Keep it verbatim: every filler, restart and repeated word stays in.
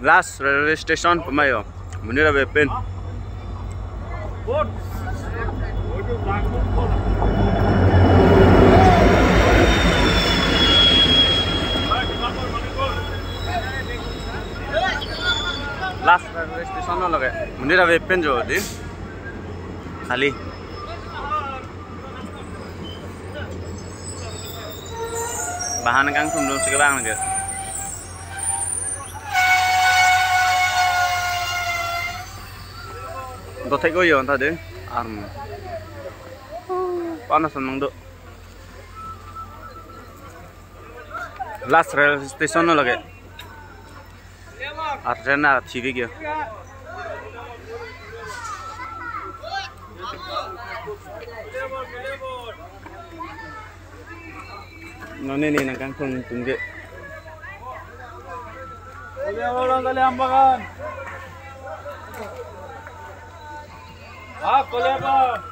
Last railway station pu ma ho. Monit ave pen. Last railway station lo lake. Monit ave pen jo dei. Khali. Bahan kangthum dun si kevang lake. Dothek ko yo anta dei. Arm. Panas nang do. Last rail station lo lake. Arjana T V ke. Non ne nangkangthum atum ke. Kole abang, kole ambagan. Ah, kole abang.